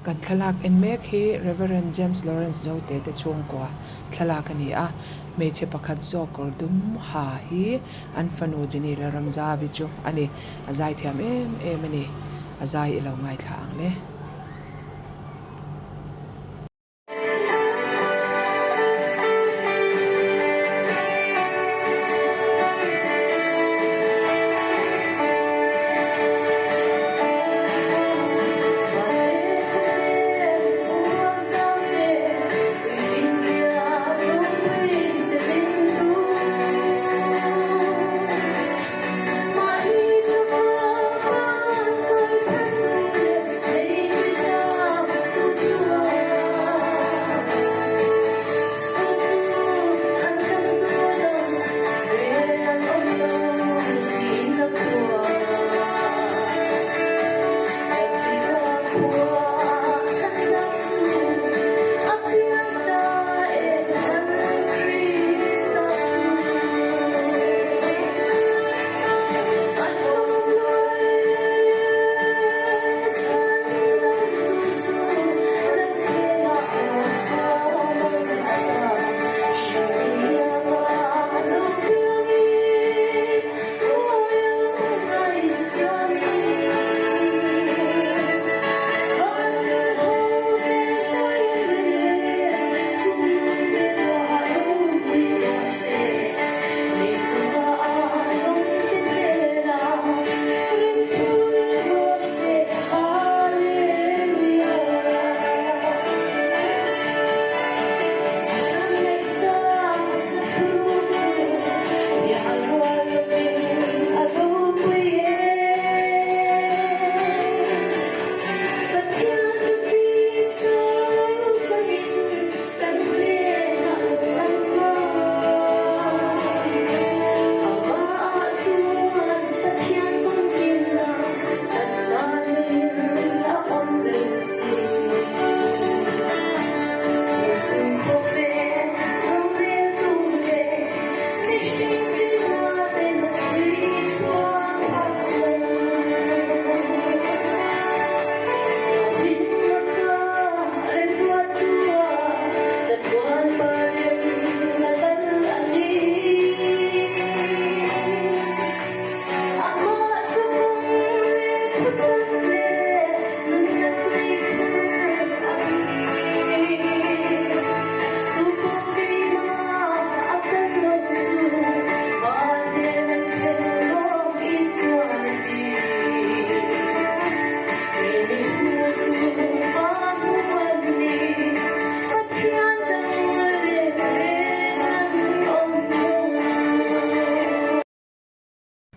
Kan thlalak en mek hi Reverend James Lawrence Zote te chhungkua thlalak a ni a, hmeichhe pakhat zawk kawr dum ha hi an fanu Jenny Lalramzavi chu a ni. A zaithiam em em a ni. A zai i lo ngaithla ang le.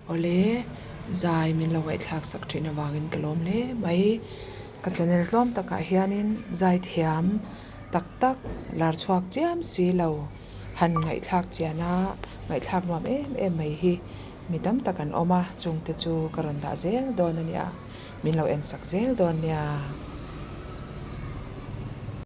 Awle, zai min lo ngaihthlak sak thin avangin ka lawm hle mai. Ka channel tlawm takah hianin zai thiam tak tak lar chhuak chiam si lo han ngaihthlak chian a, ngaihthlak nuam em em mai hi mi tam tak an awm a, chungte chu ka rawn dah zel dawn a nia, min lo en sak zel dawn nia.